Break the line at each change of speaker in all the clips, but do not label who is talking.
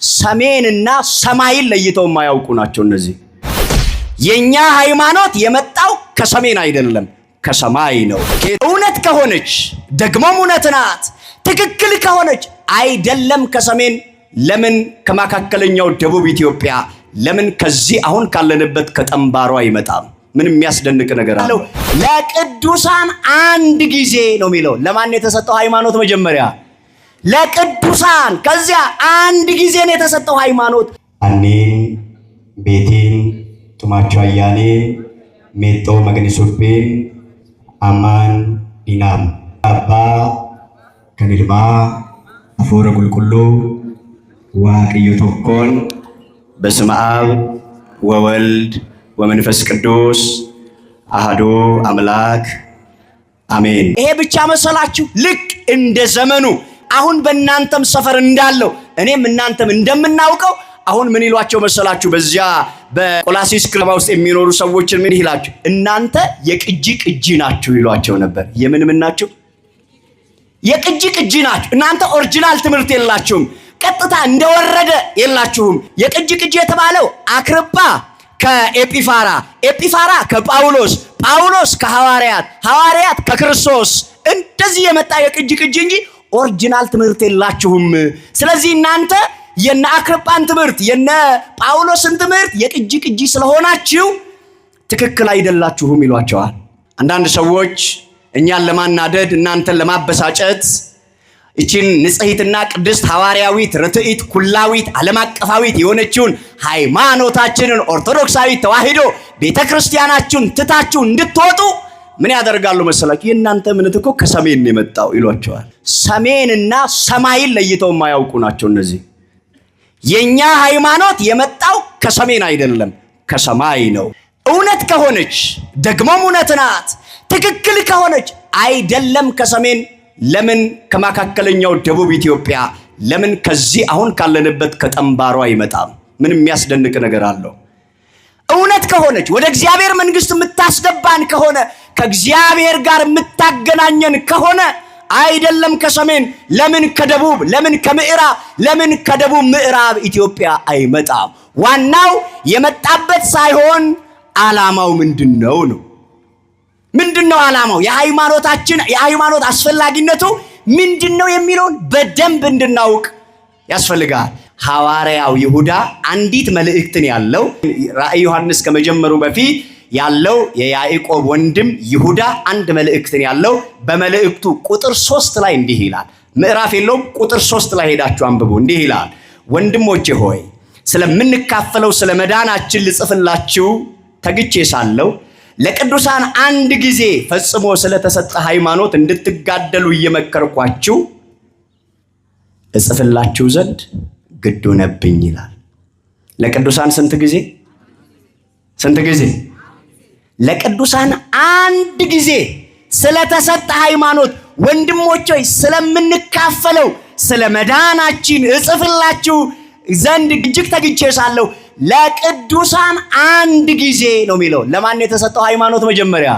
ሰሜንና ሰማይን ለይተው የማያውቁ ናቸው እነዚህ። የኛ ሃይማኖት የመጣው ከሰሜን አይደለም፣ ከሰማይ ነው። እውነት ከሆነች ደግሞም እውነት ናት። ትክክል ከሆነች አይደለም ከሰሜን፣ ለምን ከመካከለኛው ደቡብ ኢትዮጵያ፣ ለምን ከዚህ አሁን ካለንበት ከጠምባሮ አይመጣም? ምን የሚያስደንቅ ነገር አለው? ለቅዱሳን አንድ ጊዜ ነው የሚለው። ለማን የተሰጠው ሃይማኖት? መጀመሪያ ለቅዱሳን፣ ከዚያ አንድ ጊዜ ነው የተሰጠው ሃይማኖት።
አኔን ቤቴን ጡማቸው አያኔ ሜጦ መግኒሱቤን አማን ዲናም አባ ከንልማ አፎረ ቁልቁሉ ዋቅዮ ቶኮን
በስመ አብ ወወልድ ወመንፈስ ቅዱስ አሐዱ አምላክ አሜን። ይሄ ብቻ መሰላችሁ? ልክ እንደ ዘመኑ አሁን በእናንተም ሰፈር እንዳለው እኔም እናንተም እንደምናውቀው አሁን ምን ይሏቸው መሰላችሁ? በዚያ በቆላሲስ ከተማ ውስጥ የሚኖሩ ሰዎችን ምን ይላችሁ? እናንተ የቅጂ ቅጂ ናችሁ ይሏቸው ነበር። የምን ምን ናችሁ? የቅጂ ቅጂ ናችሁ። እናንተ original ትምህርት የላችሁም። ቀጥታ እንደወረደ የላችሁም። የቅጂ ቅጂ የተባለው አክርጳ ከኤጲፋራ፣ ኤጲፋራ ከጳውሎስ፣ ጳውሎስ ከሐዋርያት፣ ሐዋርያት ከክርስቶስ እንደዚህ የመጣ የቅጂ ቅጂ እንጂ original ትምህርት የላችሁም። ስለዚህ እናንተ የነ አክርጳን ትምህርት የነ ጳውሎስን ትምህርት የቅጂ ቅጂ ስለሆናችሁ ትክክል አይደላችሁም ይሏቸዋል። አንዳንድ ሰዎች እኛን ለማናደድ እናንተን ለማበሳጨት ይችን ንጽሕትና ቅድስት ሐዋርያዊት ርትዕት ኩላዊት ዓለም አቀፋዊት የሆነችውን ሃይማኖታችንን ኦርቶዶክሳዊት ተዋሕዶ ቤተ ክርስቲያናችሁን ትታችሁ እንድትወጡ ምን ያደርጋሉ መሰላችሁ? የእናንተ እምነት እኮ ከሰሜን ነው የመጣው ይሏቸዋል። ሰሜንና ሰማይን ለይተው የማያውቁ ናቸው እነዚህ። የኛ ሃይማኖት የመጣው ከሰሜን አይደለም፣ ከሰማይ ነው። እውነት ከሆነች ደግሞም እውነት ናት። ትክክል ከሆነች አይደለም ከሰሜን፣ ለምን ከመካከለኛው ደቡብ ኢትዮጵያ፣ ለምን ከዚህ አሁን ካለንበት ከጠምባሮ አይመጣም? ምን የሚያስደንቅ ነገር አለው? እውነት ከሆነች ወደ እግዚአብሔር መንግሥት የምታስገባን ከሆነ፣ ከእግዚአብሔር ጋር የምታገናኘን ከሆነ አይደለም ከሰሜን፣ ለምን ከደቡብ፣ ለምን ከምዕራብ፣ ለምን ከደቡብ ምዕራብ ኢትዮጵያ አይመጣም? ዋናው የመጣበት ሳይሆን ዓላማው ምንድን ነው ነው። ምንድን ነው ዓላማው? የሃይማኖታችን የሃይማኖት አስፈላጊነቱ ምንድን ነው የሚለውን በደንብ እንድናውቅ ያስፈልጋል። ሐዋርያው ይሁዳ አንዲት መልእክትን ያለው ራእይ ዮሐንስ ከመጀመሩ በፊት ያለው የያዕቆብ ወንድም ይሁዳ አንድ መልእክትን ያለው በመልእክቱ ቁጥር 3 ላይ እንዲህ ይላል። ምዕራፍ የለውም። ቁጥር 3 ላይ ሄዳችሁ አንብቡ። እንዲህ ይላል፣ ወንድሞቼ ሆይ ስለምንካፈለው ስለ መዳናችን ልጽፍላችሁ ተግቼ ሳለሁ ለቅዱሳን አንድ ጊዜ ፈጽሞ ስለተሰጠ ሃይማኖት እንድትጋደሉ እየመከርኳችሁ እጽፍላችሁ ዘንድ ግድ ሆነብኝ ይላል። ለቅዱሳን ስንት ጊዜ? ስንት ጊዜ? ለቅዱሳን አንድ ጊዜ ስለተሰጠ ሃይማኖት ወንድሞች ሆይ ስለምንካፈለው ስለ መዳናችን እጽፍላችሁ ዘንድ እጅግ ተግቼ ሳለሁ ለቅዱሳን አንድ ጊዜ ነው የሚለው። ለማን የተሰጠው ሃይማኖት? መጀመሪያ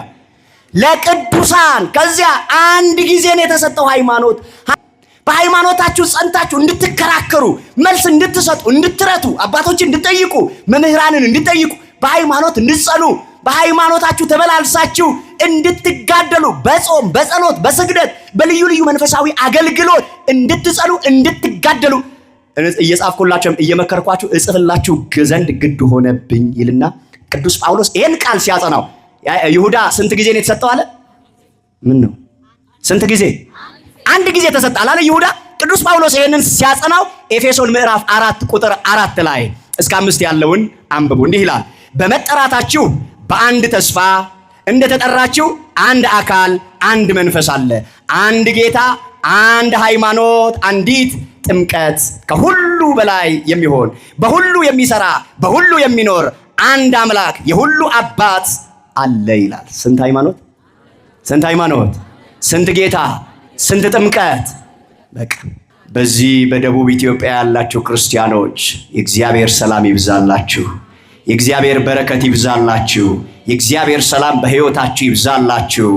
ለቅዱሳን፣ ከዚያ አንድ ጊዜ ነው የተሰጠው ሃይማኖት። በሃይማኖታችሁ ጸንታችሁ እንድትከራከሩ፣ መልስ እንድትሰጡ፣ እንድትረቱ፣ አባቶችን እንድትጠይቁ፣ መምህራንን እንድትጠይቁ፣ በሃይማኖት እንድትጸኑ፣ በሃይማኖታችሁ ተመላልሳችሁ እንድትጋደሉ፣ በጾም በጸሎት በስግደት በልዩ ልዩ መንፈሳዊ አገልግሎት እንድትጸኑ እንድትጋደሉ እየጻፍኩላችሁ እየመከርኳችሁ እጽፍላችሁ ዘንድ ግድ ሆነብኝ ይልና ቅዱስ ጳውሎስ ይህን ቃል ሲያጸናው ይሁዳ ስንት ጊዜ ነው የተሰጠው አለ? ምን ነው ስንት ጊዜ? አንድ ጊዜ ተሰጠ አላለ ይሁዳ? ቅዱስ ጳውሎስ ይህንን ሲያጸናው ኤፌሶን ምዕራፍ 4 ቁጥር 4 ላይ እስከ 5 ያለውን አንብቡ። እንዲህ ይላል፣ በመጠራታችሁ በአንድ ተስፋ እንደተጠራችሁ አንድ አካል አንድ መንፈስ አለ፣ አንድ ጌታ፣ አንድ ሃይማኖት፣ አንዲት ጥምቀት፣ ከሁሉ በላይ የሚሆን በሁሉ የሚሰራ በሁሉ የሚኖር አንድ አምላክ የሁሉ አባት አለ ይላል። ስንት ሃይማኖት? ስንት ሃይማኖት? ስንት ጌታ? ስንት ጥምቀት? በቃ በዚህ በደቡብ ኢትዮጵያ ያላችሁ ክርስቲያኖች የእግዚአብሔር ሰላም ይብዛላችሁ። የእግዚአብሔር በረከት ይብዛላችሁ። የእግዚአብሔር ሰላም በሕይወታችሁ ይብዛላችሁ።